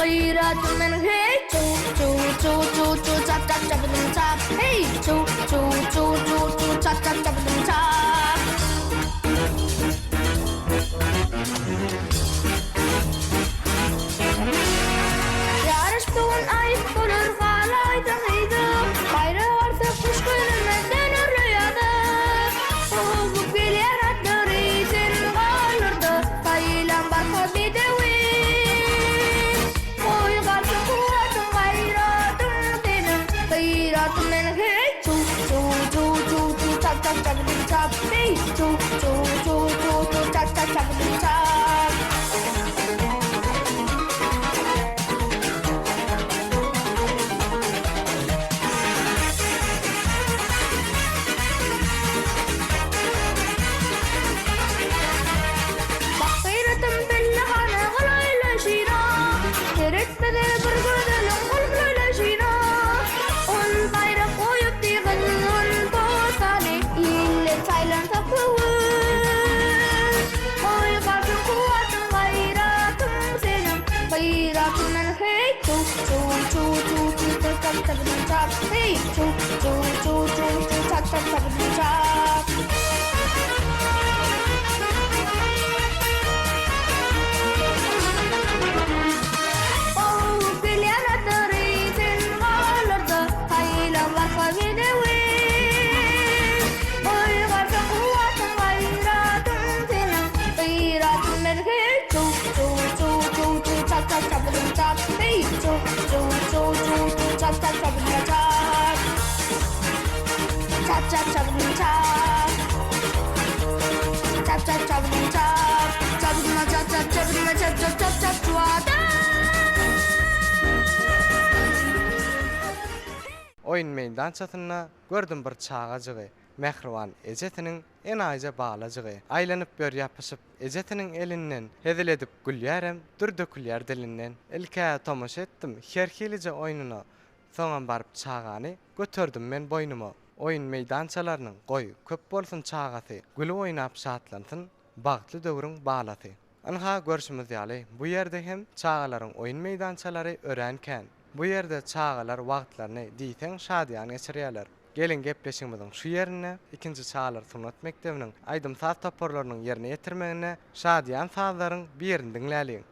Gyratym meniň heý çu çu çu çu çu çap çap çapydym çap heý çu çu çu çu çu çap çap çapydym çap. Ýaryş bu gün aýyp bolar galaýsaň yza Baýrak alsak guş gözüme döner ýaza Sowup gelýär atlary sen galyrda Saýylan barka bedewi Goý galsyn kuwwatyň gaýratyň seniň Gyratym meniň heý çu çu çu çu çu çap çap çapydym çap heý çu çu çu çu çu çap çap çapydym çap. Bak gyratym pellehana golaýlaşyna, Seretmedi bir gözeliň gulplaşyna. Ol baýrak goýupdy gyzgyn posany, Ille saýlansa köwün. Goý galsyn kuwwatyň, gaýratyň seniň, Gyratyndan heý çuw çuw çuw çuw çuw çap çap çapydym çap heý çuw çuw çuw çuw çuw çap çap çapydym çap. Kowup gelýän atlary sen galarda saýlan barka bedewi. Goý galsyn kuwwatyň gaýratyň seniň gyratyň men heý çuw çuw çuw çuw çuw çap çap çapydym çap heý çuw çuw çuw çuw çuw çap çap çapydym çap çap çap çapydym çap çap çap çapydym çap çapydym çap çap çapydym çap çap çap çap çuwada. Oýun meýdançasynda gördüm bir çagajygy, Mähriban ejesiniň enaýyja balajygy. Aýlanyp ýör ýapyşyp ejesiniň elinden, Hezil edip gülýärem, dür dökülýär dilinden. Ilk-ä tomaşa etdim her hilije oýnuna, Soňam baryp çagany göterdim men boýnuma. Oýun meýdançalarynyň, goý, köp bolsun çagasy, Gülüp oýnap şatlansyn bagtly döwrüň balasy. Ynha, görşümiz ýaly, bu ýerde hem çagalaryň oýun meýdançalary örän kän. Bu ýerde çagalar wagtlaryny diýseň şadyýan geçirýärler. Geliň, gepleşigimiziň şu ýerinde ikinji çagalar sungat mekdebiniň aýdym-saz toparlarynyň ýerine ýetirmeginde şadyýan sazlaryň birini diňläliň.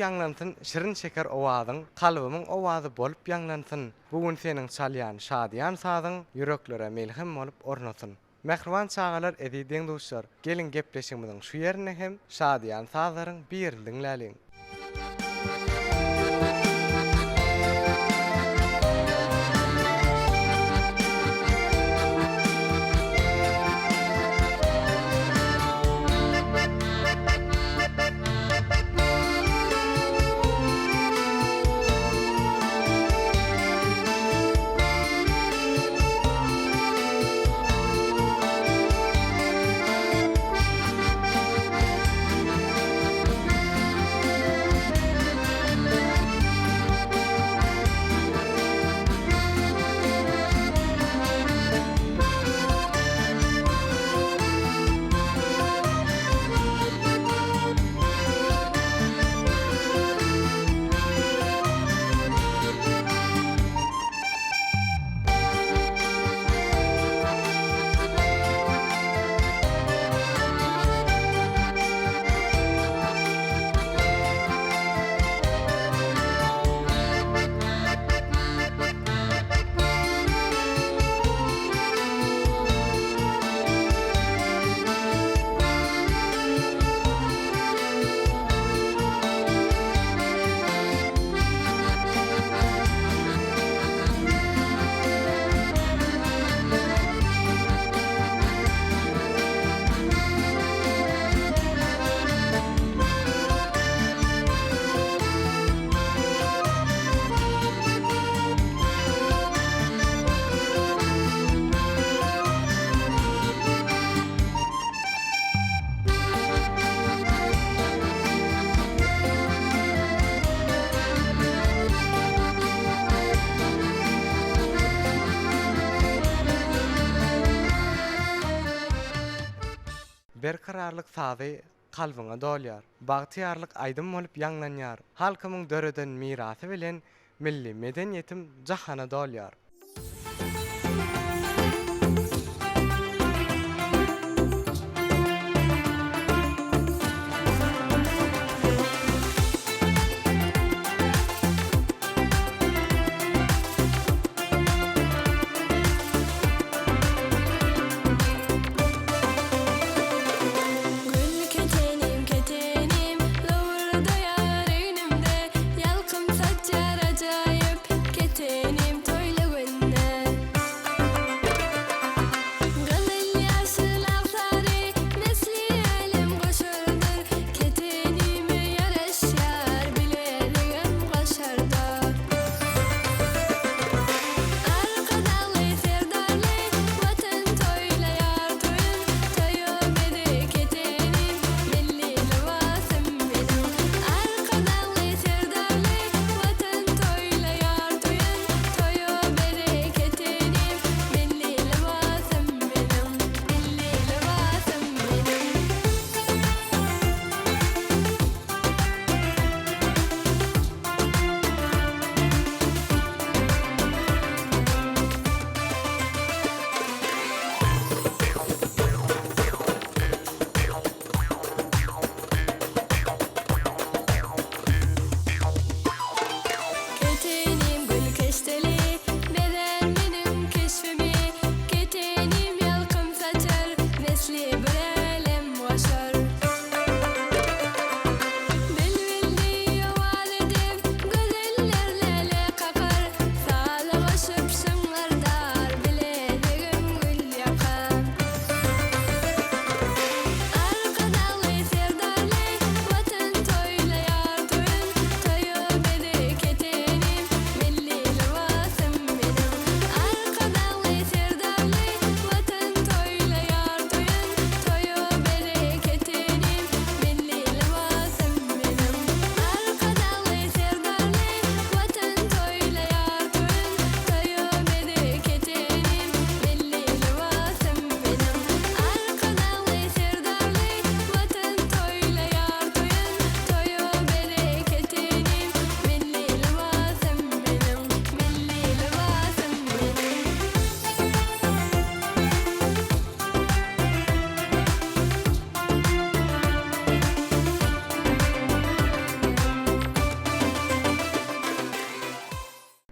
ýaňlansyn şirin-şeker owazyň, Kalbymyň owazy bolup ýaňlansyn. Bu gün seniň çalýan şadyýan sazyň ýüreklere melhem bolup ornasyn. Mähriban çagalar eziz deň-duşlar, geliň gepleşigimiziň şu ýerinde hem şadyýan sazlaryň birini diňläliň. Berkararlyk sazy kalbyňa dolýar. Bagtyýarlyk aýdym bolup ýaňlanýar. Halkymyň döreden mirasy bilen milli medeniýetim jahana dolýar.